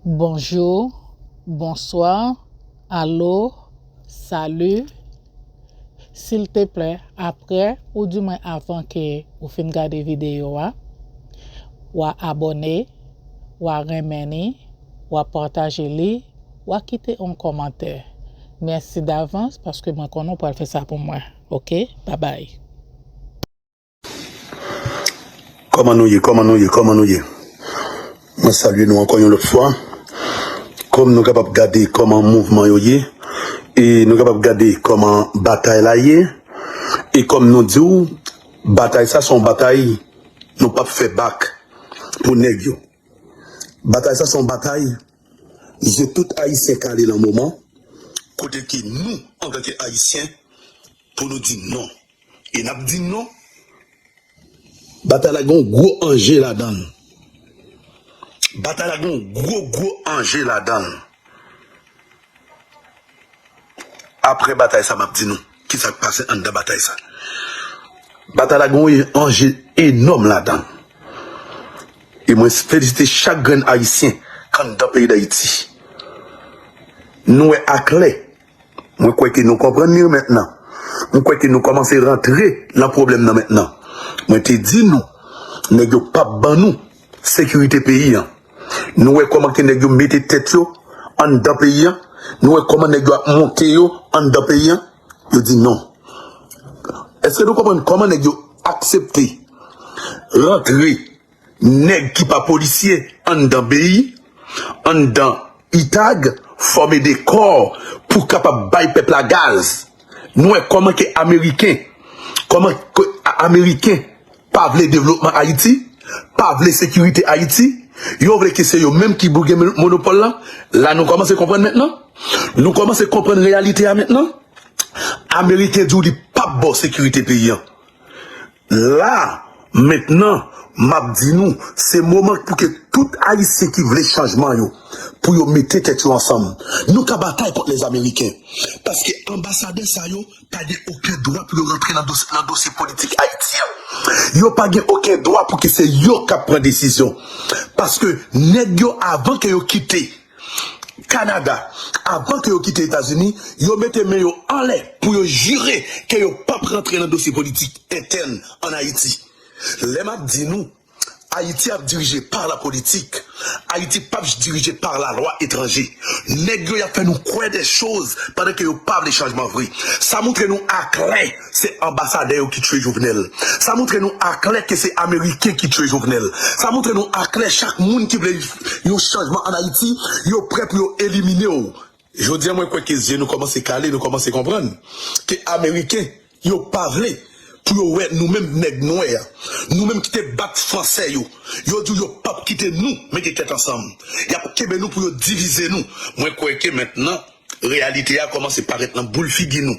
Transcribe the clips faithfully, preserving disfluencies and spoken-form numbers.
Bonjou, bonswa, alo, sali. Silteplè, apre, oudimwen avan ke ou fin gade videyo a, w a abòne, w a renmen li, w a pataje li, w a kite yon kòmantè. Mèsi davans paske mwen konnen w pral fè sa pou mwen. Oke? Babay. Kòman nou ye? Kòman nou ye? Kòman nou ye? Mwen salye nou ankò yon lòt fwa. Kòm nou kapab gade kòman mouvman yo ye, e nou kapab gade kòman batay la ye, e kòm nou di w, batay sa se yon batay nou p ap fè bak pou nèg yo. Batay sa se yon batay je tout Ayisyen kale nan moman kote ke nou, antanke Ayisyen, pou nou di non. E n ap di non. Batay la gen yon gwo anje ladan l. Batay la gen yon gwo, gwo anje ladan l. Apre batay sa, m ap di nou kisa k pase anndan batay sa. Batay la gen yon anje enòm ladan l. E mwen felisite chak grenn Ayisyen k anndan peyi Dayiti. Nou wè aklè. Mwen kwè ke nou konprann li mentnan. Mwen kwè ke nou kòmanse rantre nan pwoblèm nan mentnan. Mwen te di nou, nèg yo p ap ban nou sekirite peyi an. Nou wè kòman ke nèg yo mete tèt yo anndan peyi an. Nou wè kòman nèg yo ap monte yo anndan peyi an. Yo di non. Èske nou konprann kòman nèg yo aksepte rantre nèg ki pa polisye anndan peyi, anndan itag, fòme de kò pou kapab bay pèp la gaz. Nou wè kòman ke Ameriken, kòman ke Ameriken pa vle devlopman Ayiti, pa vle sekirite Ayiti, yo vle ke se yo menm ki pou gen monopòl la. La nou kòmanse konprann mentnan. Nou kòmanse konprann reyalite a mentnan. Ameriken di w li p ap ba w sekirite peyi an. La, mentnan, m ap di nou, se moman pou ke tout Ayisyen ki vle chanjman yo, pou yo mete tèt yo ansanm. Nou ka batay kont lèzameriken. Paske anbasadè sa yo pa gen okenn dwa pou yo rantre nan dosye, nan dosye politik Ayiti an. Yo pa gen okenn dwa pou ke se yo k ap pran desizyon. Paske nèg yo, avan ke yo kite Kanada, avan ke yo kite Etazini, yo mete men yo anlè pou yo jire ke yo p ap rantre nan dosye politik entèn ann Ayiti. Lè m ap di nou, Ayiti ap dirije pa la politik. Ayiti p ap dirije pa la lwa etranje. Nèg yo y ap fè nou kwè de choz pandan ke yo pa vle chanjman vre. Sa montre nou aklè se anbasadè yo ki tiye Jovenel. Sa montre nou aklè ke se Ameriken ki tiye Jovenel. Sa montre nou aklè chak moun ki vle yon chanjman ann Ayiti, yo prè pou yo elimine w. Jodi a, mwen kwè ke zye nou kòmanse kale, nou kòmanse konprann ke Ameriken, yo pa vle pou yo wè nou menm nèg nwè a, nou menm ki te bat Fransè yo. Yo di w yo p ap kite nou mete tèt ansanm. Y ap kenbe nou pou yo divize nou. Mwen kwè ke mentnan, reyalite a kòmanse parèt nan boul figi nou.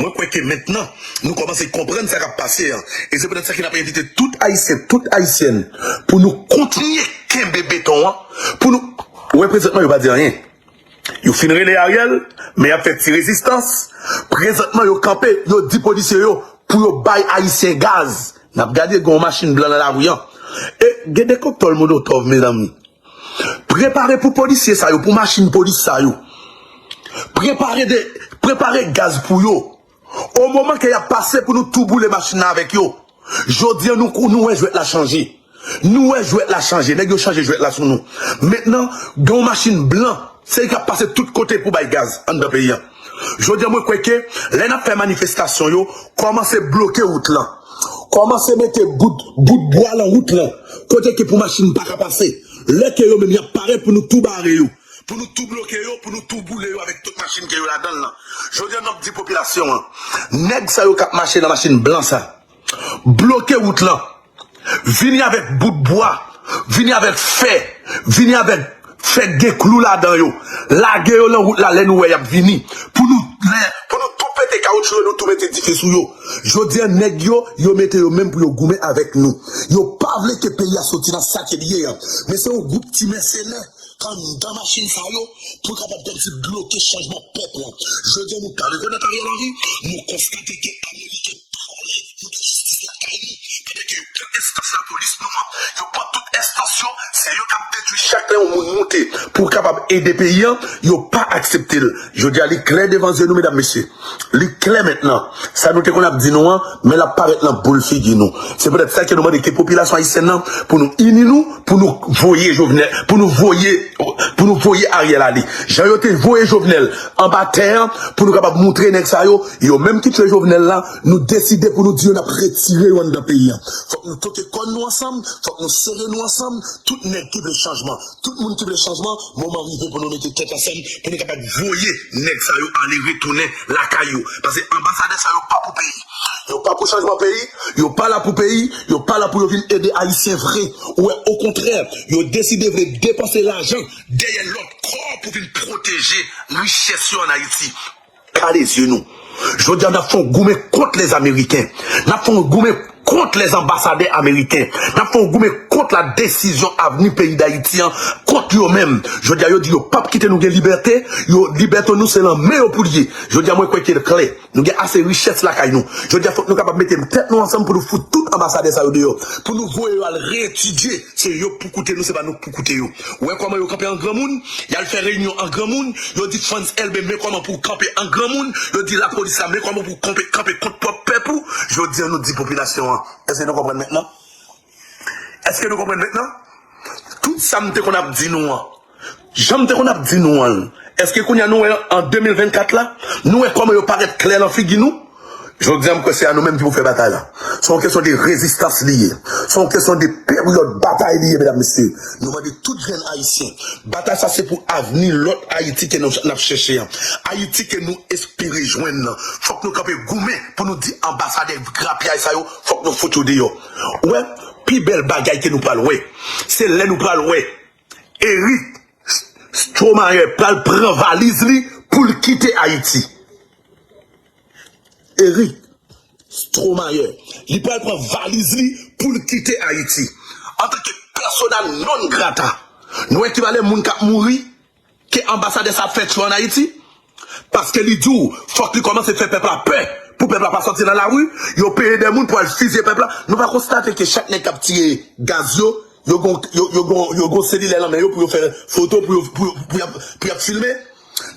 Mwen kwè ke mentnan, nou kòmanse konprann sa k ap pase an. E se poutèt sa ke n ap envite tout Ayisyen, tout Ayisyèn, pou nou kontinye kenbe beton an, pou nou, wè prezantman yo pa di anyen. Yo fin rele Ariel, men y ap fè ti rezistans. Prezantman, yo kanpe, yo di polisye yo pou yo bay Ayisyen gaz. N ap gade, gen yon machin blan nan lari an. E gen de koktèl molotov, mezanmi. Prepare pou polisye sa yo, pou machin polis sa yo. Prepare de, prepare gaz pou yo. O moman ke y ap pase pou nou tou boule machin nan avèk yo. Jodi a, nou, nou wè jwèt la chanje. Nou wè jwèt la chanje. Nèg yo chanje jwèt la sou nou. Mentnan, gen yon machin blan. Se li k ap pase tout kote pou bay gaz anndan peyi an. Jodi a, mwen kwè ke lè n ap fè manifestasyon yo, kòmanse bloke wout lan. Kòmanse mete bout, bout bwa lan wout lan. Kote ke pou machin pa ka pase. Lè ke yo menm y ap parèt pou nou tou bare yo. Pou nou tou bloke yo, pou nou tou boule yo avèk tout machin ke yo ladan l lan. Jodi a, n ap di popilasyon an, nèg sa yo k ap mache nan machin blan sa, bloke wout lan. Vini avèk bout bwa, vini avèk fè, vini avèk fè k gen klou ladan yo. Lage yo lan wout la lè nou wè y ap vini. Pou nou, lè, pou nou tou pete kawotchou yo, nou tou mete dife sou yo. Jodi a, nèg yo, yo mete yo menm pou yo goumen avèk nou. Yo pa vle ke peyi a soti nan sa ke l ye an. Men se yon gwoup ti mèsenè k anndan machin sa yo pou kapab kòmsi bloke chanjman pèp lan. Jodi a, nou pa rekonèt Ariel Henry, nou konstate ke Ameriken pa vle pou gen jistis lakay nou, pandan ke yo Tout enstans lapolis nou an, yo pran tout enstans yo, se yo k ap detwi chak lè yon moun moute pou kapab ede peyi an, yo pa aksepte l. Jodi a, li klè devan zye nou, medam, mesye. Li klè mentnan. Sa nou te konn ap di nou an, men l ap parèt nan boul figi nou. Se poutèt sa ke nou mande ke popilasyon ayisyèn nan, pou nou ini nou, pou nou voye Jovenel, pou nou voye, pou nou voye Ariel ale. Jan yo te voye Jovenel anba tè an, pou nou kapab moutre nèg sa yo, yo menm ki tye Jovenel la, nou deside pou nou di yo n ap retire yo anndan peyi an. Fòk nou toke kòn nou ansanm, fòk nou sere nou ansanm, tout nèg ki vle chanjman, tout moun ki vle chanjman, moman rive pou nou mete tèt ansanm, pou nou kapab voye nèg sa yo ale retounen lakay yo. Paske anbasadè sa yo pa pou peyi. Yo pa pou chanjman peyi, yo pa la pou peyi, yo pa la pou yo vin ede Ayisyen vre. Ou wè, okontrè, yo deside vle depanse lajan dèyè lòt kò pou vin pwoteje richès yo ann Ayiti. Kale zye nou. Jodi a, n ap fè yon goumen kont lèzameriken. N ap fè yon goumen kont lèzanbasadè ameriken. N ap fè yon goumen kont la desizyon avni peyi Dayiti an, kont yo menm. Jodi a, yo di yo p ap kite nou gen libète, yo, libète nou se nan men yo pou l ye. Jodi a, mwen kwè ke l klè. Nou gen ase richès lakay nou. Jodi a, fòk nou kapab mete tèt nou ansanm pou nou fout tout anbasadè sa yo deyò. Pou nou voye yo al reyetidye. Se yo pou koute nou, se pa nou pou koute yo. Ou wè kòman yo kanpe an granmoun? Y al fè reyinyon an granmoun. Yo di Frantz Elbé, men kòman pou w kanpe an granmoun. Yo di lapolis la, men kòman pou w kanpe, kanpe kont pwòp pèp ou. Jodi a, nou di popilasyon an. Èske nou konprann mentnan? Èske nou konprann mentnan? Tout sa m te konn ap di nou an, jan m te konn ap di nou an, èske kounye a nou wè an de mil vennkat la, nou wè kòman yo parèt klè nan figi nou? Jodi a, m kwè se a nou menm ki pou fè batay la. Se yon kesyon de rezistans li ye. Se yon kesyon de peryòd batay li ye, medam, mesye. Nou mande tout jèn ayisyen, batay sa se pou avni lòt Ayiti ke nou, n ap chèche an. Ayiti ke nou espere jwenn nan. Fòk nou kanpe goumen pou nou di anbasadè grapyay sa yo, fòk nou fout yo deyò. Ou wè, pi bèl bagay ke nou pral wè, se lè nou pral wè Eric Stromayer pral pran valiz li pou l kite Ayiti. Eric Stromayer, li pral pran valiz li pou l kite Ayiti. Antanke persona non grata, nou wè ki valè moun k ap mouri ke anbasadè sa ap fè tchwe ann Ayiti? Paske li di w, fòk li kòmanse fè pèp la pè, pou pèp la pa sòti nan lari, yo peye de moun pou al fizye pèp la. Nou pa konstate ke chak nèg k ap tire gaz yo, yo gon, yo, yo gon, yo gon selilè nan men yo pou yo fè foto, pou yo, pou yo, pou y ap, pou y ap filme?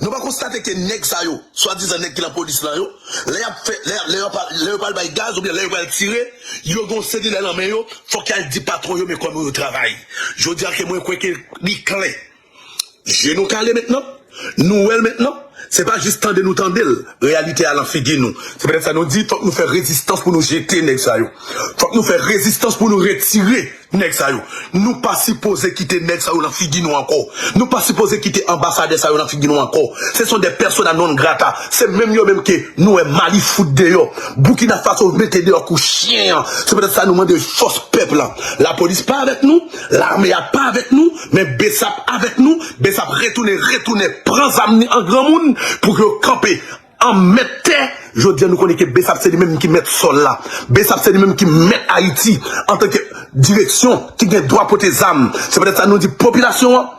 Nou pa konstate ke nèg sa yo, swadizan nèg ki nan polis la yo, lè y ap fè, lè, lè yo pa, lè yo pral bay gaz oubyen lè yo pral tire, yo gon selilè nan men yo, fòk y al di patwon yo men kòman yo travay. Jodi a ke mwen kwè ke li klè. Je nou kale mentnan, nou wè l mentnan. Se pa jis tande nou tande l, reyalite a lan figi nou. Se poutèt sa nou di, fòk nou fè rezistans pou nou jete nèg sa yo. Fòk nou fè rezistans pou nou retire nèg sa yo. Nou pa sipoze kite nèg sa yo lan figi nou ankò. Nou pa sipoze kite anbasadè sa yo lan figi nou ankò. Ce sont des personas non grata. Se menm yo menm ke nou wè Mali fout deyò. Boukina Faso mete deyò kou chen an. Se poutèt sa nou mande fòs pèp la. Lapolis pa avèk nou, lame a pa avèk nou, men BSAP avèk nou. BSAP retounen, retounen pran zam ni an granmoun pou yo kanpe an mèt tè. Jodi a, nou konnen ke BSAP se li menm ki mèt sòl la. BSAP se li menm ki mèt Ayiti antanke direksyon ki gen dwa pote zam. Se poutèt sa nou di popilasyon an,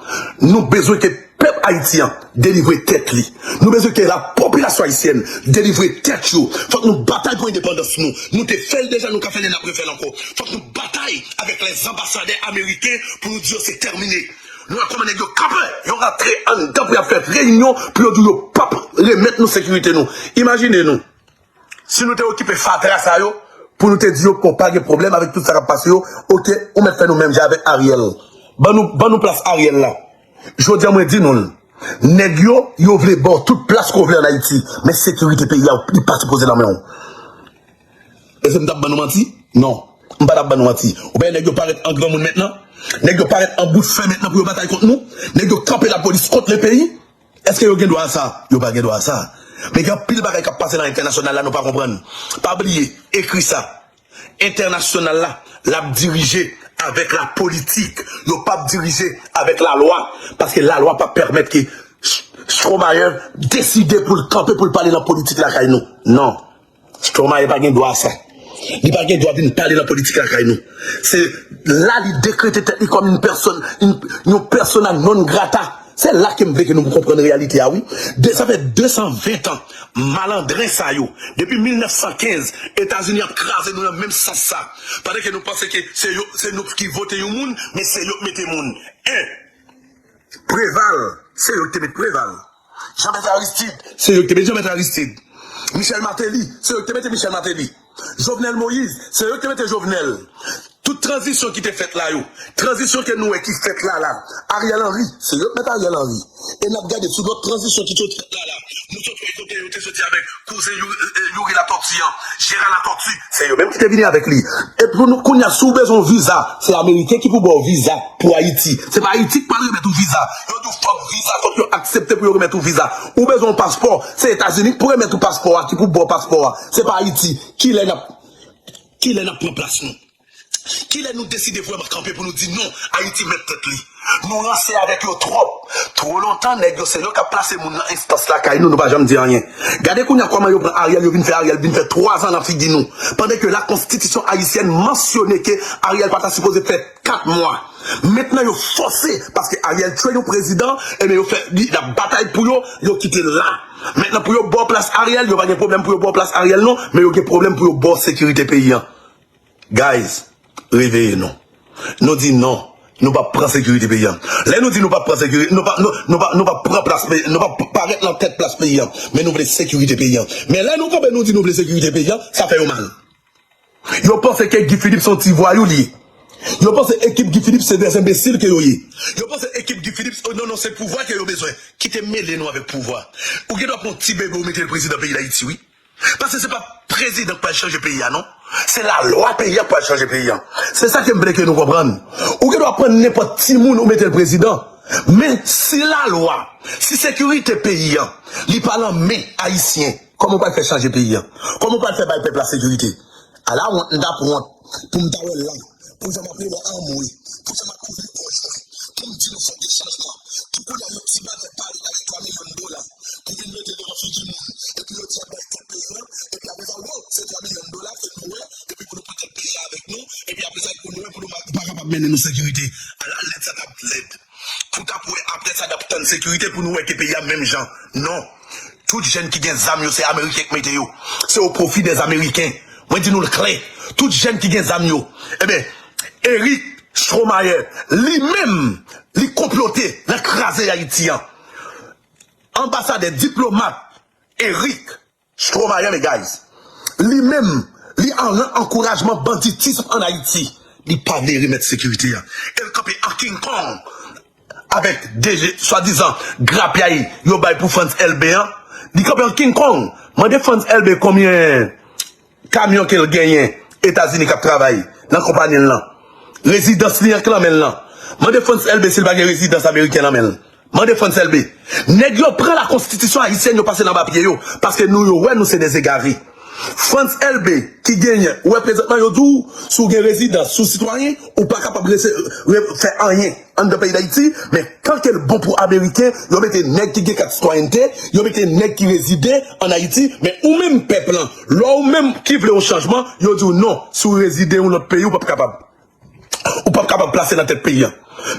nou bezwen ke pèp Ayiti an delivre tèt li. Nou bezwen ke lapopilasyon ayisyèn delivre tèt yo. Fòk nou batay pou endepandans nou. Nou te fè l deja, nou ka fè l e n ap refè l ankò. Fòk nou batay avèk lèzanbasadè ameriken pou nou di yo se tèmine. Nou wè kòman nèg yo kanpe, yo rantre anndan pou y ap fè reyinyon, pou yo di yo p ap remèt nou sekirite nou. Imajine nou, si nou te okipe fatra sa yo, pou nou te di yo, bon, pa gen pwoblèm avèk tout sa k ap pase yo, oke, ou mèt fè nou menm jan avèk Ariel. Ban nou, ban nou plas Ariel la. Jodi a, mwen di nou l, nèg yo, yo vle ba w tout plas ke w vle ann Ayiti, men sekirite peyi a, li pa sipoze nan men w. Èske m t ap ban nou manti? Non. M pa t ap ban nou manti. Ou pa wè nèg yo parèt an granmoun mentnan? Nèg yo parèt an bout fè mentnan pou yo batay kont nou? Nèg yo kanpe lapolis kont le peyi? Èske yo gen dwa a sa? Yo pa gen dwa a sa. Men gen anpil bagay k ap pase nan entènasyonal la nou pa konprann. Pa bliye, ekri sa. Entènasyonal la, l ap dirije avèk lapolitik. Yo p ap dirije avèk lalwa. Paske lalwa p ap pèmèt ke Ch-, Stromayer deside pou l kanpe, pou l pale nan politik lakay nou. Non. Stromayer pa gen dwa a sa. Li pa gen dwa vin pale nan politik lakay nou. Se la li dekrete tèt li kòm yon pèsòn, yon, yon persona non grata. Se la ke m vle ke nou konprann reyalite a, wi. De, sa fè de san ven tan, malandren sa yo, depi mil nèf san kenz, Etazini ap kraze nou nan menm sans sa. Pandan ke nou panse ke se yo, se nou ki vote yon moun, men se yo k mete moun. En, Preval, se yo ki te met Preval. Jean-Bertrand Aristide, se yo ki te met Jean-Bertrand Aristide. Michel Martelly, se yo ki te mete Michel Martelly. Jovenel Moïse, se yo ki te mete Jovenel. Tout tranzisyon ki te fèt la yo, tranzisyon ke nou wè ki fèt la la, Ariel Henry, se yo ki met Ariel Henry. E n ap gade sou lòt tranzisyon ki te fèt la la, nou sot wè kote yo te soti avèk kouzen Youri, eh, Youri Latortue an, Gérard Latortue, se yo menm ki te vini avèk li. E pou nou, kounye a, si w bezwen yon viza, se Ameriken ki pou ba w viza pou Ayiti. Se pa Ayiti ki pral remèt ou viza. Yo di w fòk viza, fòk yo aksepte pou yo remèt ou viza. Ou bezwen yon paspò, se Etazini ki pou remèt ou paspò a, ki pou ba w paspò a. Se pa Ayiti. Kilè n ap, kilè n ap pran plas nou? Kilè nou deside vrèman kanpe pou nou di non, Ayiti mèt tèt li? Nou ranse avèk yo twòp. Two lontan, nèg yo se yo k ap plase moun nan enstans lakay nou, nou pa janm di anyen. Gade kounye a kòman yo pran Ariel, yo vin fè Ariel vin fè twa zan nan figi nou. Pandan ke la konstitisyon ayisyèn mansyone ke Ariel pa ta sipoze fè kat mwa. Mentnan yo fòse, paske Ariel tchwe yon prezidan, ebyen yo fè, li, l ap batay pou yo, yo kite l la. Mentnan pou yo ba w plas Ariel, yo pa gen pwoblèm pou yo ba w plas Ariel non, men yo gen pwoblèm pou yo ba w sekirite peyi an. Guys, reveye nou. Nou di non, nou p ap pran sekirite peyi a. Lè nou di nou p ap pran sekirite, nou p ap, nou, nou p ap, nou p ap pran plas peyi, nou p ap parèt nan tèt plas peyi a. Men nou vle sekirite peyi a. Men lè nou kanpe nou di nou vle sekirite peyi a, sa fè yo mal. Yo panse ke Guy Philippe se yon ti vwayou li ye. Yo panse ekip Guy Philippe se des enbesil ke yo ye. Yo panse ekip Guy Philippe, oh, non, non, se pouvwa ke yo bezwen. Kite mele nou avèk pouvwa. Ou gen dwa pran yon ti bebe ou mete l prezidan peyi Dayiti, wi. Paske se pa prezidan k pral chanje peyi a, non. Se lalwa peyi a k pral chanje peyi a. Se sa ke m vle ke nou konprann. Ou gen dwa pran nenpòt timoun ou mete l prezidan. Men si lalwa, si sekirite peyi a, li pa nan men Ayisyen, kòman w pral fè chanje peyi a? Kòman w pral fè bay pèp la sekirite? Ala wont m t ap wont pou m ta wè la. Pou jan m ap rele anmwe, pou jan m ap kouvri gòj mwen, pou m di nou fòk gen chanjman. Pou kounye a yo ti bagay pale avèk twa milyon dola pou vin mete devan figi moun, epi yo di ap bay tèt peyi a, epi apre sa, wow, se twa milyon dola ke nou wè, epi pou nou pran tèt peyi a avèk nou, epi apre sa, pou nou wè, pou nou pa kapab mennen nou sekirite. Ala lèd sa t ap lèd. Pou t ap wè apre sa, n ap tann sekirite pou nou wè ke peyi a menm jan. Non. Tout jèn ki gen zam yo, se Ameriken k mete yo. Se o pwofi dèz Ameriken. Mwen di nou l klè. Tout jèn ki gen zam yo. Ebyen, Eric Stromayer, li menm, li konplote nan kraze Ayiti an. Anbasadè, diplomat, Eric Stromayer, mes guys, li menm, li an ankourajman banditism an Ayiti. Li pa vle remèt sekirite a. E l kanpe an King Kong avèk de swadizan grapyay yo bay pou Frantz Elbé an. Li kanpe an King Kong. Mande Frantz Elbé konbyen kamyon ke l genyen Etazini k ap travay nan konpanyi l lan. Rezidans li an k nan men l lan. Mande Frantz Elbé si l pa gen rezidans ameriken nan men l. Mande Frantz Elbé. Nèg yo pran la konstitisyon ayisyèn, yo pase l anba pye yo, paske nou, yo wè nou se dè egare. Frantz Elbé, ki genyen, ou wè prezantman yo di w, si w gen rezidans, si w sitwayen, ou pa kapab rese, re, fè anyen anndan peyi Dayiti, men kan ke l bon pou Ameriken, yo mete nèg ki gen kat sitwayènte, yo mete nèg ki rezide ann Ayiti, men ou menm pèp lan, lè w menm ki vle yon chanjman, yo di w non, si w rezide yon lòt peyi, ou p ap kapab. Ou p ap kapab plase nan tèt peyi a.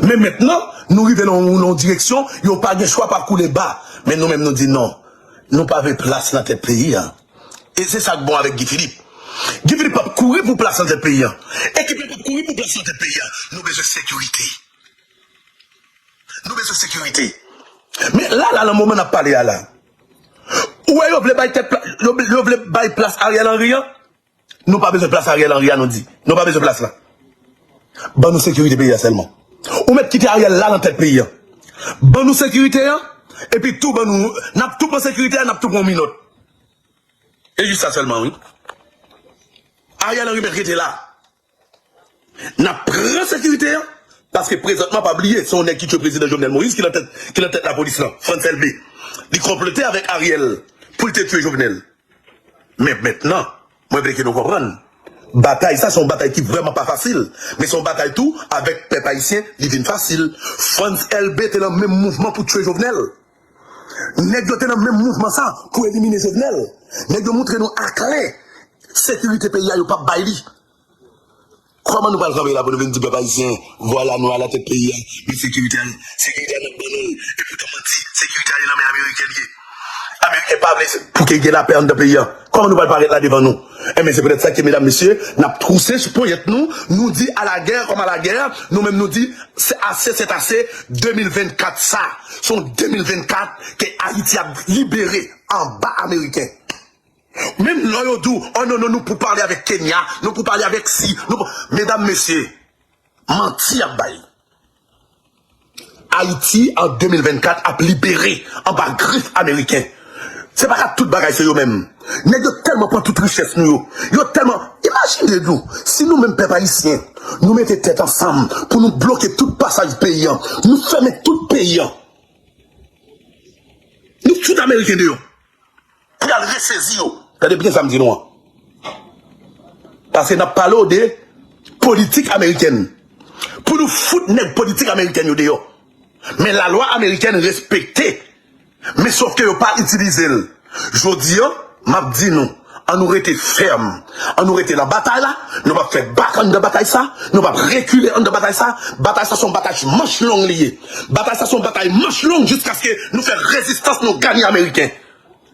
Men mentnan, nou rive nan yon, nan yon direksyon, yo pa gen chwa pa koule ba. Men nou menm nou di non. Nou pa vle plas nan tèt peyi a. E se sa k bon avèk Guy Philippe. Guy Philippe p ap kouri pou plas nan tèt peyi a. Ekip la p ap kouri pou plas nan tèt peyi a. Nou bezwen sekirite. Nou bezwen sekirite. Men la, la, nan moman n ap pale a la, ou wè yo vle bay tèt pla-, yo, yo vle bay plas Ariel Henry an? Nou pa bezwen plas Ariel Henry a, nou di. Nou pa bezwen plas la. Ban nou sekirite peyi a sèlman. Ou mèt kite Ariel la nan tèt peyi a. Ban nou sekirite a, epi tou ban nou, n ap tou pran sekirite a, n ap tou pran yon minòt. E jis sa sèlman, wi. Ariel Henry mèt rete la. N ap pran sekirite a, paske prezantman, pa bliye, se yon nèg ki tchwe prezidan Jovenel Moïse ki nan tèt, ki nan tèt lapolis lan, Frantz Elbé. Li konplote avèk Ariel pou l te tchwe Jovenel. Men mentnan, mwen vle ke nou konprann, batay sa se yon batay ki vrèman pa fasil, men se yon batay tou avèk pèp ayisyen, li vin fasil. Frantz Elbé te nan menm mouvman pou tchwe Jovenel. Nèg yo te nan menm mouvman sa pou elimine Jovenel. Nèg yo montre nou aklè sekirite peyi a yo p ap bay li. Kòman nou pral kanpe la pou nou vin di pèp ayisyen, vwala nou alatèt peyi a, men sekirite a, sekirite a n ap ban nou l, e poutan manti, sekirite a nan men ameriken l ye. Ameriken pa vle pou ke gen lapè anndan peyi a. Kòman nou pral parèt la devan nou? Enben, se poutèt sa ke, medam, mesye, n ap twouse ponyèt nou, nou di alagè kòm alagè, nou menm nou di, se ase, se ase, de mil vennkat sa, se yon de mil vennkat ke Ayiti ap libere anba ameriken. Menm lè yo di w, oh non, non, nou pou pale avèk Kenya, nou pou pale avèk si, nou pou, medam, mesye, manti y ap bay. Ayiti, an de mil vennkat, ap libere anba grif ameriken. Se pa ka tout bagay se yo menm. Nèg yo tèlman pran tout richès nou yo. Yo tèlman, imajine nou, si nou menm pèp ayisyen, nou mete tèt ansanm pou nou bloke tout pasaj peyi an, nou fèmen tout peyi an. Nou fout ameriken deyò. Pou y al resezi yo. Tande byen sa m di nou an. Paske n ap pale w de politik amerikèn. Pou nou fout nèg politik amerikèn yo deyò. Men lalwa amerikèn respekte. Men sòf ke yo pa itilize l. Jodi an, m ap di nou, an nou rete fèm. An nou rete nan batay la. Nou p ap fè bak anndan batay sa. Nou p ap rekile anndan batay sa. Batay sa se yon batay manch long li ye. Batay sa se yon batay manch long jiskaske nou fè rezistans nou ganye ameriken.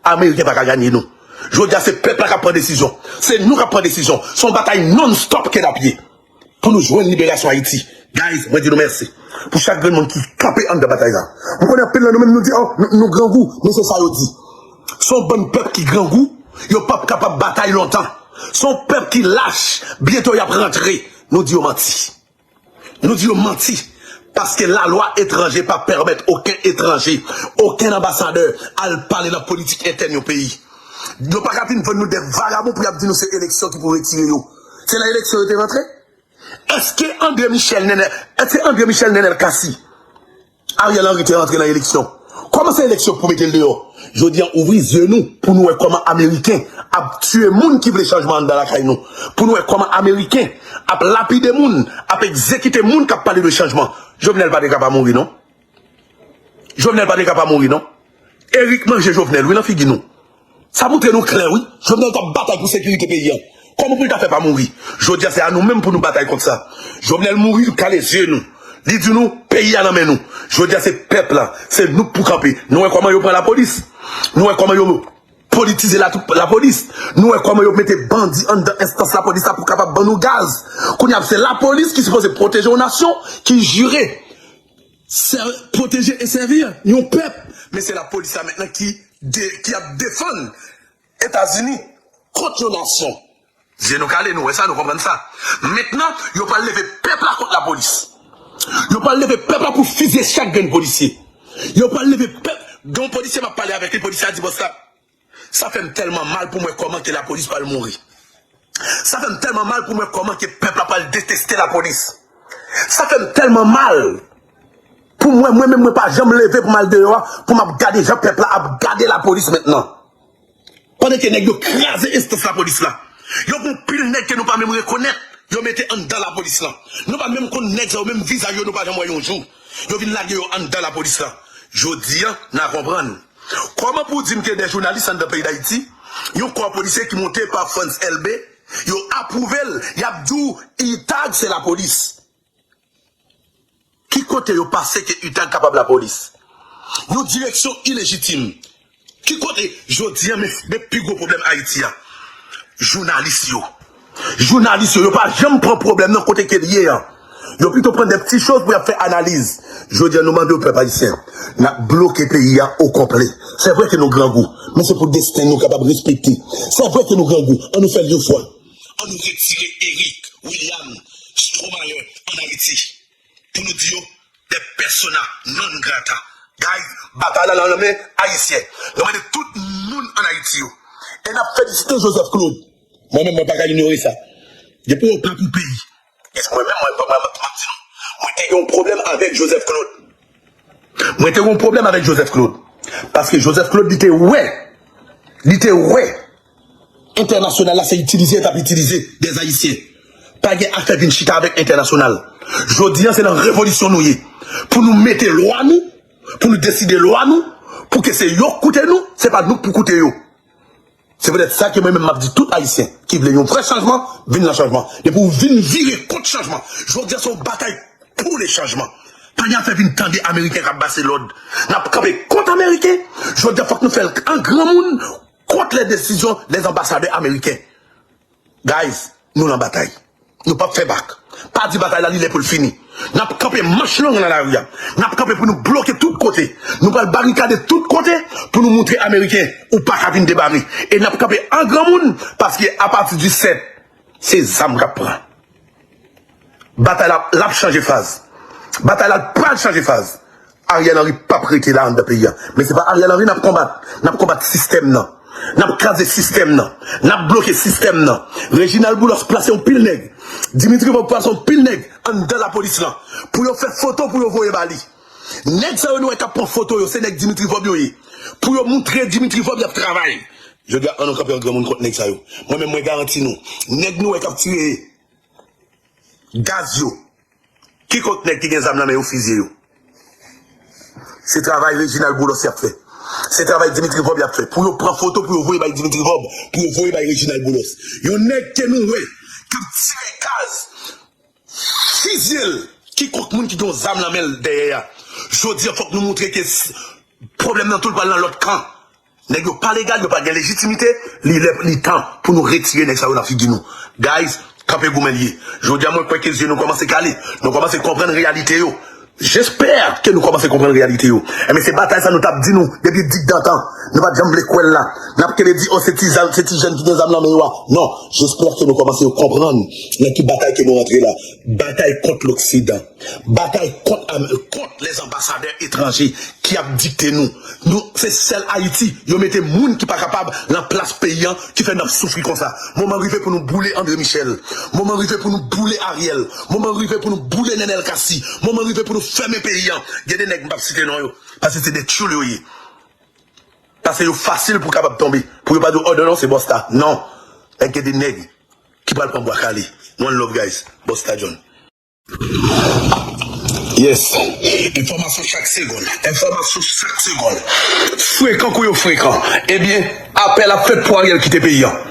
Ameriken pa ka ganye nou. Jodi a se pèp la k ap pran desizyon. Se nou k ap pran desizyon. Se yon batay non-stop ke n ap ye. Pou nou jwenn liberasyon Ayiti. Guys, mwen di nou mèsi. Pou chak grenn moun ki kanpe anndan batay la. M konnen anpil nan nou menm nou di, oh, nou, nou grangou. Men se sa yo di. Se yon bann pèp ki grangou. Yo p ap kapab batay lontan. Se yon pèp ki lach. Byento y ap rantre. Nou di yo manti. Nou di yo manti. Paske lalwa etranje pa pèmèt okenn etranje, okenn anbasadè al pale nan politik entèn yon peyi. Yo pa ka vin vann nou de vagabon pou y ap di nou se eleksyon ki pou retire yo. Se nan eleksyon yo te rantre? Èske André Michel Nenel, èske André Michel Nenel Cassy, Ariel Henry te rantre nan eleksyon? Kòman se eleksyon pou mete l deyò? Jodi an, ouvri zye nou pou nou wè kòman Ameriken ap tiye moun ki vle chanjman anndan lakay nou. Pou nou wè kòman Ameriken ap lapide moun, ap egzekite moun k ap pale de chanjman. Jovenel pa te ka pa mouri, non. Jovenel pa te ka pa mouri, non. Eric manje Jovenel, wi, nan figi nou. Sa moutre nou klè, wi. Jovenel t ap batay pou sekirite peyi an. Kòman pou l ta fè pa mouri? Jodi a, se a nou menm pou nou batay kont sa. Jovenel mouri, l kale zye nou. Li di nou, peyi a nan men nou. Jodi a, se pèp la. Se nou k pou kanpe. Nou wè kòman yo pran lapolis. Nou wè kòman yo politize la, lapolis. Nou wè kòman yo mete bandi anndan enstans lapolis la pou kapab ban nou gaz. Kounye a, se lapolis ki sipoze pwoteje yon nasyon ki jire sè-, pwoteje e sèvi yon pèp. Men se lapolis la mentnan ki de-, ki ap defann Etazini kont yon nasyon. Zye nou kale, nou wè sa, nou konprann sa. Mentnan, yo pral leve pèp la kont lapolis. Yo pral leve pèp la pou fizye chak grenn polisye. Yo pral leve pèp. Gen yon polisye m ap pale avèk li, polisye a di bòs la, sa fè m tèlman mal pou m wè kòman ke lapolis pral mouri. Sa fè m tèlman mal pou m wè kòman ke pèp la pral deteste lapolis. Sa fè m tèlman mal pou mwen, mwen menm, mwen pa janm leve pou m al deyò a, pou m ap gade jan pèp la ap gade lapolis mentnan. Pandan ke nèg yo kraze enstans lapolis la. Yo gon pil nèg ke nou pa menm rekonèt, yo mete anndan lapolis lan. Nou pa menm konn nèg sa yo, menm vizaj yo nou pa janm wè yon jou. Yo vin lage yo anndan lapolis lan. Jodi a, n a konprann. Kòman pou w di m ke de jounalis anndan peyi Dayiti, yon kò polisye ki monte pa Frantz Elbé, yo apwouve l, y ap di w UTAG se lapolis? Ki kote yo pase ke UTAG kapab lapolis? Yon direksyon ilejitim. Ki kote, jodi a, men, men pi gwo pwoblèm Ayiti a? Jounalis yo. Jounalis yo, yo pa janm pran pwoblèm nan kote ke l ye an. Yo pito pran de ti choz pou y ap fè analiz. Jodi a, nou mande w, pèp ayisyen, n ap bloke peyi a okonplè. Se vre ke nou grangou, men se pou desten nou kapab respekte. Se vre ke nou grangou, ann nou fè l yon fwa. Ann nou retire Eric, William, Stromayer ann Ayiti. Pou nou di yo, de persona non grata. Guys, batay la nan men ayisyen. Nou mande tout moun ann Ayiti yo. E n ap felisite Joseph Claude. Mwen menm, mwen pa ka inyore sa. Depi w pa pou peyi. E mwen menm, mwen, mwen, mwen, mwen di nou, mwen te gen yon pwoblèm avèk Joseph Claude. Mwen te gen yon pwoblèm avèk Joseph Claude. Paske Joseph Claude, li te wè, li te wè entènasyonal la se itilize, l t ap itilize dèzayisyen. Pa gen afè vin chita avèk entènasyonal. Jodi a, se nan revolisyon nou ye. Pou nou mete lwa nou, pou nou deside lwa nou, pou ke se yo k koute nou, se pa nou k pou koute yo. Se poutèt sa ke mwen menm m ap di tout Ayisyen ki vle yon vrè chanjman, vin nan chanjman. Depi w vin vire kont chanjman, jodi a se yon batay pou le chanjman. Pa gen afè vin tande Ameriken k ap pase lòd. N ap kanpe kont Ameriken. Jodi a fòk nou fè l an granmoun kont les décisions des ambassadeurs américains. Guys, nou nan batay. Nou p ap fè bak. Pa di batay la li lè pou l fini. N ap kanpe manch long nan lari a. N ap kanpe pou nou bloke tout kote. Nou pral barikade tout kote pou nou moutre Ameriken ou pa ka vin debare. E n ap kanpe an granmoun paske apati di sèt, se zam k ap pran. Batay la, l ap chanje faz. Batay la pral chanje faz. Ariel Henry p ap rete la anndan peyi a. Men se pa Ariel Henry n ap konbat. N ap konbat sistèm nan. N ap kraze sistèm nan. N ap bloke sistèm nan. Reginald Boulos plase yon pil nèg. Dimitri Vorbe plase yon pil nèg anndan lapolis lan. Pou yo fè foto, pou yo voye ba li. Nèg sa yo nou wè k ap pran foto yo, se nèg Dimitri Vorbe yo ye. Pou yo moutre Dimitri Vorbe y ap travay. Jodi a, ann nou kanpe an granmoun kont nèg sa yo. Mwen menm, mwen garanti nou. Nèg nou wè k ap tire gaz yo. Kikòt nèg ki gen zam nan men yo fizye yo. Se travay Reginald Boulos y ap fè. Se travay Dimitri Vorbe y ap fè. Pou yo pran foto, pou yo voye bay Dimitri Vorbe, pou yo voye bay Reginald Boulos. Yon nèg ke nou wè k ap tire gaz, fizye l, kikòt moun ki gen yon zam nan men l dèyè a. Jodi a, fòk nou moutre ke s- pwoblèm nan tou l pral nan lòt kan. Nèg yo pa legal, yo pa gen lejitimite, li lè, li tan pou nou retire nèg sa yo nan figi nou. Guys, kanpe goumen l ye. Jodi a mwen kwè ke zye nou kòmanse kale, nou kòmanse konprann reyalite yo. J'espère que nou kòmanse konprann reyalite yo. Enben se batay sa nou t ap di nou depi digdantan. Nou pa t janm vle kwè l la. N ap kenbe di, o, se ti zam, se ti jèn ki gen zam nan men yo a. Non, j'espère que nou kòmanse konprann nan ki batay ke nou rantre la. Batay kont Loksidan. Batay kont, kont les ambassadeurs étrangers ki ap dikte nou. Nou, se sèl Ayiti, yo mete moun ki pa kapab nan plas peyi an, ki fè n ap soufri konsa. Moman rive pou nou boule André Michel. Moman rive pou nou boule Ariel. Moman rive pou nou boule Nenel Cassy. Moman rive pou nou fèmen peyi an. Gen de nèg m p ap site non yo, paske se de tchoul yo ye. Paske yo fasil pou kapab tonbe. Pou yo pa di w, oh non, non, se Busta. Non. Nèg gen de nèg ki pral pran bwa kale. One love, guys. Busta John. Yes. Enfòmasyon chak segonn. Enfòmasyon chak segonn. Frekan kou yo frekan. Ebyen, apèl ap fèt pou Ariel kite peyi an.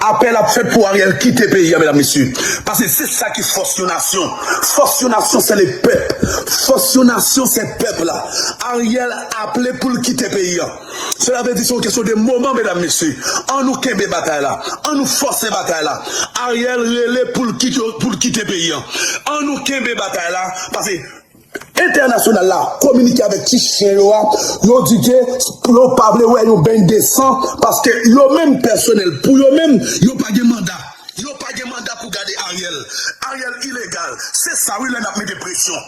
Apèl ap fèt pou Ariel kite peyi an, medam, mesye. Paske se sa ki fòs yon nasyon. Fòs yon nasyon, se le pèp. Fòs yon nasyon, se pèp la. Ariel aple pou l kite peyi an. Sela vle di se yon kesyon de moman, medam, mesye. An nou kenbe batay la. An nou fòse batay la. Ariel rele pou l kite, pou l kite peyi an. An nou kenbe batay la, paske entènasyonal la kominike avèk ti chen yo a. Yo di ke yo pa vle wè yon beny de san, paske yo menm pèsonèl, pou yo menm, yo pa gen manda. Yo pa gen manda pou gade Ariel. Ariel ilegal. Se sa wi, lè n ap mete presyon.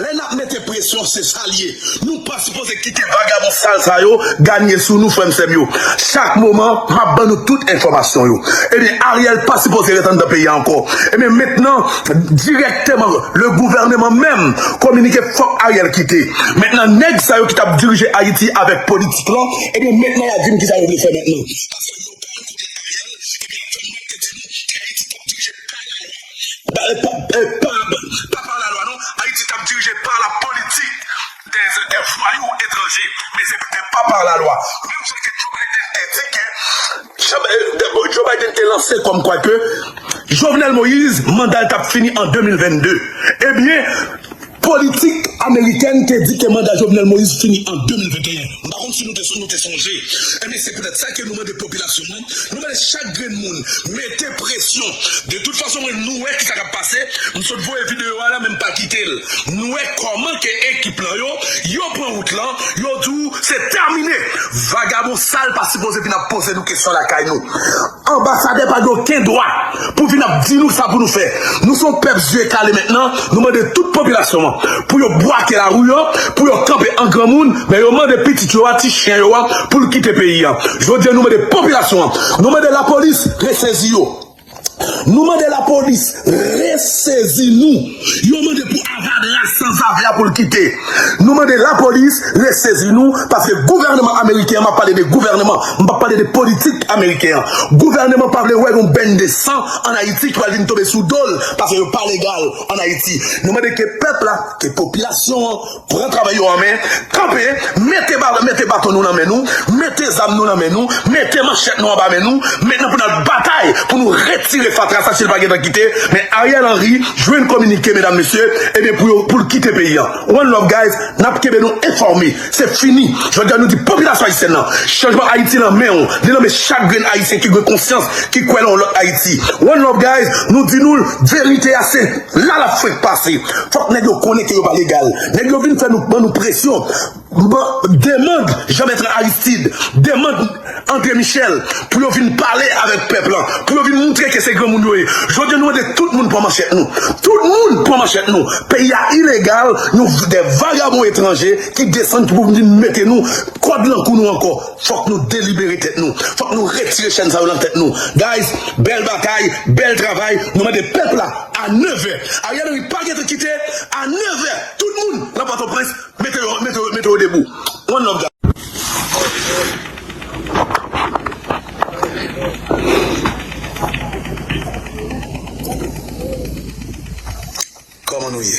Lè n ap mete presyon, se sa l ye. Nou pa sipoze kite vagabon sal sa yo ganye sou nou, frè m, sè m yo. Chak moman, m ap ban nou tout enfòmasyon yo. Ebyen, Ariel pa sipoze ret anndan peyi a ankò. Ebyen, mentnan, dirèkteman, le gouvèneman menm kominike fòk Ariel kite. Mentnan, nèg sa yo ki t ap dirije Ayiti avèk politik lan, ebyen, mentnan, y ap di m kisa yo vle fè mentnan. Paske yo pa koute Ariel, ebyen, kòm mwen te di nou, Ayiti t ap dirije pa lalwa. Pa, pa, pa, pa pa lalwa, non. Ayiti t ap dirije pa la politik des, des voyous étrangers. Men se te pa pa lalwa. Menm jan ke Joe Biden te di ke, Joe, eh, Joe Biden te lanse kòm kwa ke Jovenel Moïse, manda l t ap fini an de mil vennde. Ebyen, politik amerikèn te di ke manda Jovenel Moïse fini an de mil venteyen. M pa konn si nou te, nou te sonje. Ebyen, se poutèt sa ke nou mande popilasyon an, nou mande chak grenn moun, mete presyon. De tout fason, mwen, nou wè kisa k ap pase. M sot voye videyo a la, men m pa kite l. Nou wè kòman ke ekip lan yo, yo pran wout lan, yo di w se tèmine. Vagabon sal pa sipoze vin ap poze nou kesyon lakay nou. Anbasadè pa gen okenn dwa pou vin ap di nou sa pou nou fè. Nou se yon pèp zye kale mentnan. Nou mande tout popilasyon an pou yo bwake lari an, pou yo kanpe an granmoun, men yo mande pitit yo a, ti chen yo a, pou l kite peyi an. Jodi a, nou mande popilasyon an, nou mande lapolis resezi yo. Nou mande lapolis resezi nou. Yo mande pou Avadra sanzave a pou l kite. Nou mande lapolis resezi nou, paske gouvèneman ameriken an, m ap pale de gouvèneman, m p ap pale de politik ameriken an. Gouvèneman pa vle wè yon beny de san ann Ayiti ki pral vin tonbe sou do l, paske yo pa legal ann Ayiti. Nou mande ke pèp la, ke popilasyon an, pran travay yo an men, kanpe, mete ba-, Mete baton nou nan men nou, mete zam nou nan men nou, mete manchèt nou anba men nou, men nou pou n al batay pou nou retire fatra sa si l pa gentan kite. Men Ariel Henry jwenn kominike, medam, mesye, ebyen, pou yo, pou l kite peyi a. One love, guys, n ap kenbe nou enfòme. Se fini. Jodi a, nou di popilasyon ayisyèn nan, chanjman Ayiti nan men w, li nan men chak grenn Ayisyen ki gen konsyans, ki kwè nan yon lòt Ayiti. One love, guys, nou di nou verite a, se la l ap fenk pase. Fòk nèg yo konnen ke yo pa legal. Nèg yo vin fè nou, ban nou presyon. Bon, demann Jean Bertrand Aristide, demann André Michel pou yo vin pale avèk pèp lan, pou yo vin moutre ke se granmoun yo ye. Jodi a nou mande tout moun pran manchèt nou. Tout moun pran manchèt nou. Peyi a ilegal, nou de vagabon etranje ki desann ki pou vin mete nou kòd nan kou nou ankò. Fòk nou delibere tèt nou. Fòk nou retire chèn sa yo nan tèt nou. Guys, bèl batay, bèl travay. Nou mande pèp la a nevè. Ariel Henry pa gentan kite a nevè. Tout moun nan Pòtoprens, mete yo, mete yo, mete yo debou. One love, guys. Kòman nou ye?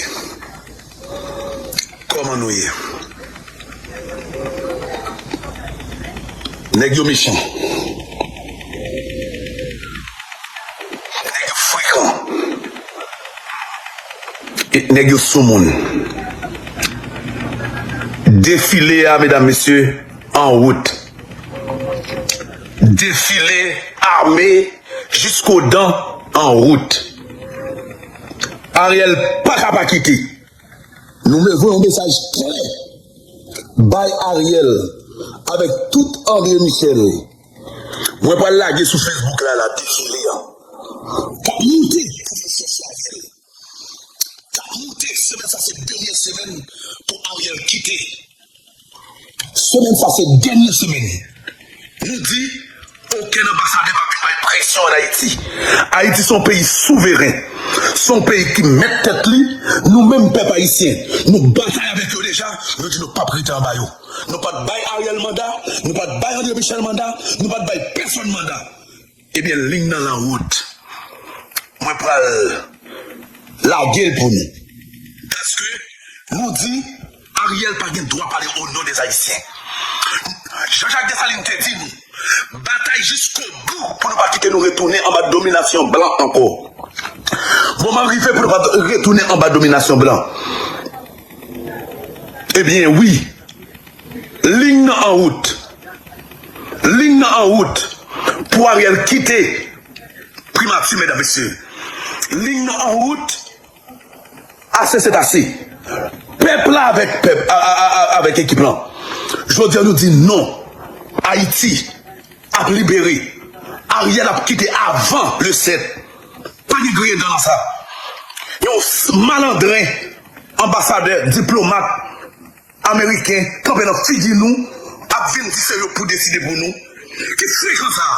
Kòman nou ye? Nèg yo mechan. Nèg yo frekan. E nèg yo soumoun. Defile a, medam, mesye, an wout. Defile ame jiskodan an wout. Ariel pa ka pa kite. Nou voye yon mesaj klè bay Ariel avèk tout André Michel. Mwen pral lage sou Facebook la, la defile an k ap moute pou vin chèche Ariel. K ap moute, semèn sa se dènye semèn pou Ariel kite. Semèn sa se dènye semèn. Nou di, okenn anbasadè p ap vin bay presyon ann Ayiti. Ayiti se yon peyi souveren. Se yon peyi ki mèt tèt li. Nou menm pèp ayisyen, nou batay avèk yo deja. Nou di nou p ap rete anba yo. Nou pa t bay Ariel manda, nou pa t bay André Michel manda, nou pa t bay pèsonn manda. Ebyen, liy nan la wout. Mwen pral lage l pou nou. Paske nou di Ariel pa gen dwa pale o non dè Ayisyen. Jean-Jacques Dessalines te di nou, batay jiskobou pou nou pa kite nou retounen anba dominasyon blan ankò. Moman rive pou nou pa retounen anba dominasyon blan. Ebyen, wi. Liy nan an wout. Liy nan an wout pou Ariel kite primati, medam, mesye. Liy nan an wout, ase se ase. Pèp la avèk pèp, a, a, a, a, avèk ekip lan. Jodi a nou di non. Ayiti ap libere. Ariel ap kite avan le sèt. Pa gen griyen dan nan sa. Yon s-, malandren, anbasadè, diplomat ameriken kanpe nan figi nou, ap vin di se yo pou deside pou nou. Ki frekan sa a?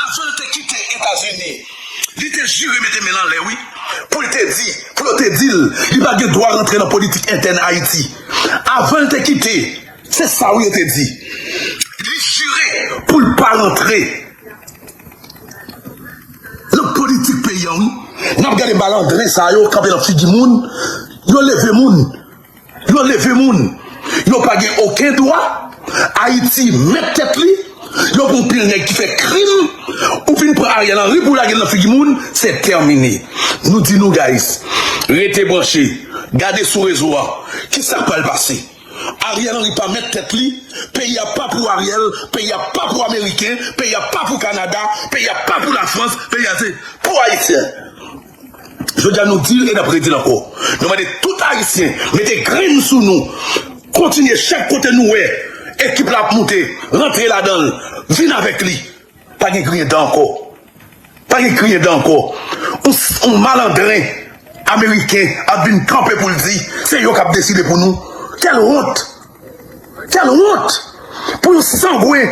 Avan l te kite Etazini, li te jire mete men l anlè, wi, pou l te di, pou yo te di l, li pa gen dwa rantre nan politik entèn Ayiti. Avan l te kite, se sa, wi, yo te di. Li jire pou l pa rantre nan politik peyi a, wi. N ap gade malandren sa yo kanpe nan figi moun, yo leve moun. Yo leve moun. Yo pa gen okenn dwa. Ayiti mèt tèt li. Yo pran pil nèg ki fè krim. Ou vin pran Ariel Henry pou lage l nan figi moun. Se tèmine. Nou di nou, guys, rete branche. Gade sou rezo a. Kisa k pral pase? Ariel Henry pa mèt tèt li. Peyi a pa pou Ariel. Peyi a pa pou Ameriken. Peyi a pa pou Kanada. Peyi a pa pou Lafrans. Peyi a se pou Ayisyen. Jodi a nou di l e n ap redi l ankò. Nou mande tout Ayisyen mete grenn sou nou. Kontinye chak kote nou wè ekip la ap moute, rantre ladan l, vin avèk li. Pa gen griyen dan ankò. Pa gen griyen dan ankò. Yon, yon malandren ameriken ap vin kanpe pou l di se yo k ap deside pou nou. Kèl wont! Kèl wont pou yon sangwen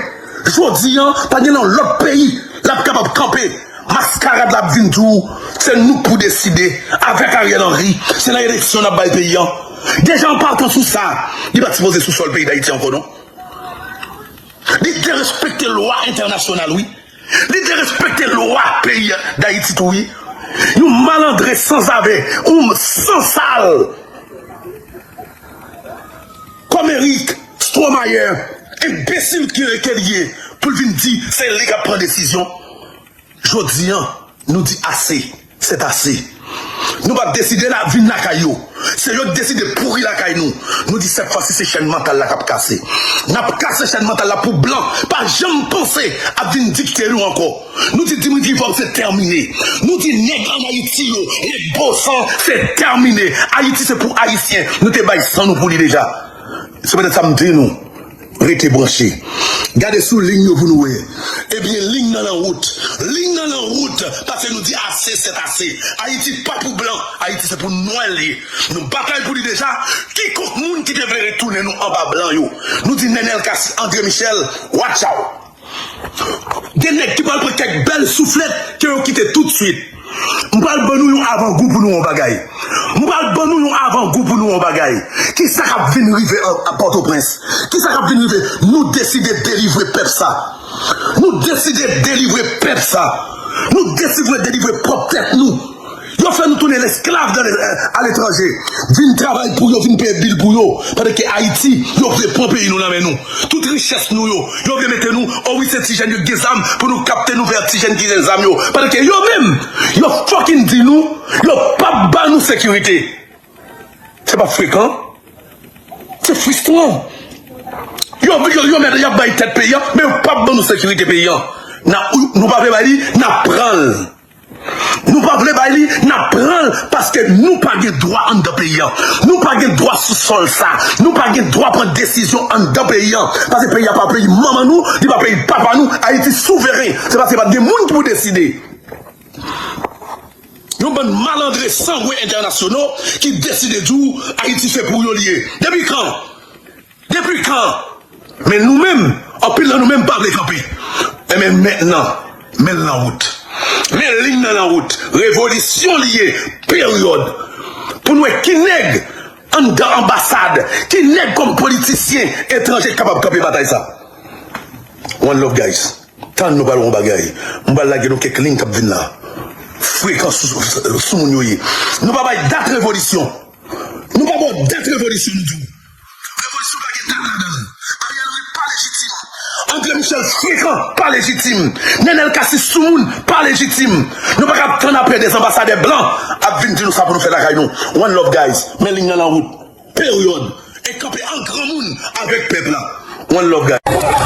jodi a, pa gen nan lòt peyi l ap kapab kanpe. Maskarad la ap vin di w, se nou k pou deside avèk Ariel Henry, se nan eleksyon n ap bay peyi a. Deja an patan sou sa, li pa t sipoze sou sòl peyi Dayiti ankò non. Li derespekte lwa entènasyonal, wi. Li derespekte lwa peyi Dayiti tou, wi. Yon malandren sanzave, yon sansal. Kòm Erik, Bomayer, enbesil ke, ke l ye, pou l vin di se li k ap pran desizyon. Jodi a, nou di ase, c'est assez. Nou p ap deside la, vin lakay yo. Se yo k deside pouri lakay nou. Nou di sèt fwa si se chèn mantal la k ap kase. N ap kase chèn mantal la pou blan pa janm panse ap vin dikte nou ankò. Nou di Dimitri Vorbe se tèmine. Nou di nèg ann Ayiti yo, nèg bosan, se tèmine. Ayiti se pou Ayisyen. Nou te bay san nou pou li deja. Se poutèt sa m di nou, rete branche. Gade sou liy yo pou nou wè. Ebyen, liy nan nan wout. Liy nan nan wout, paske nou di ase, c'est assez. Ayiti pa pou blan, Ayiti se pou nwè l ye. Nou batay pou li deja. Kikonk moun ki te vle retounen nou anba blan yo, nou di Nenel Cassy, André Michel, watch out. Gen nèg ki pral pran kèk bèl souflèt ke yo kite toutswit. M pral ban nou yon avangou pou nou yon bagay. M pral ban nou yon avangou pou nou yon bagay. Kisa k ap vin rive an, a Pòtoprens? Kisa k ap vin rive? Nou deside delivre pèp sa. Nou deside delivre pèp sa. Nou deside delivre pwòp tèt nou. Yo fè nou tounen lesklav dan le, aletranje. Vin travay pou yo, vin peye bil pou yo. Pandan ke Ayiti, yo vle pran peyi nou nan men nou. Tout richès nou yo, yo vle mete nou, o wi, se ti jèn yo ki gen zam pou nou kapte nou vè ti jèn ki gen zam yo. Pandan ke yo menm, yo fucking di nou, yo p ap ba nou sekirite. Se pa frekan? Se fristran. Yo, yo, yo mèt y ap bay tèt peyi an, men yo p ap ban nou sekirite peyi an. N a, nou pa vle bay li, n ap pran l. Nou pa vle bay li, n ap pran l, paske nou pa gen dwa anndan peyi an. Nou pa gen dwa sou sòl sa. Nou pa gen dwa pran desizyon anndan peyi an. Paske peyi a pa peyi manman nou, li pa peyi papa nou. Ayiti souveren. Se paske pa t gen moun ki pou deside. Yon bann malandren sangwen entènasyonal ki deside di w Ayiti se pou yo li ye. Depi kan? Depi kan? Men nou menm, anpil nan nou menm pa vle kanpe. Enben mentnan, men l nan wout. Men liy nan nan wout. Revolisyon li ye, peryòd. Pou n wè ki nèg anndan anbasad, ki nèg kòm politisyen etranje k kapab kanpe batay sa. One love, guys. Tann nou pale yon bagay. M pral lage nou kèk liy k ap vin la. Frekan sou, sou, sou moun yo ye. Nou pa bay dat revolisyon. Nou pa bay dat revolisyon, nou di w. Revolisyon pa gen dat ladan l. Ariel Henry pa lejitim. André Michel frekan, pa lejitim. Nenel Cassy soumoun, pa lejitim. Nou pa ka ap tann apre de anbasadè blan ap vin di nou sa pou nou fè lakay nou. One love, guys. Men liy nan nan wout. Peryòd. E kanpe an granmoun avèk pèp la. One love, guys.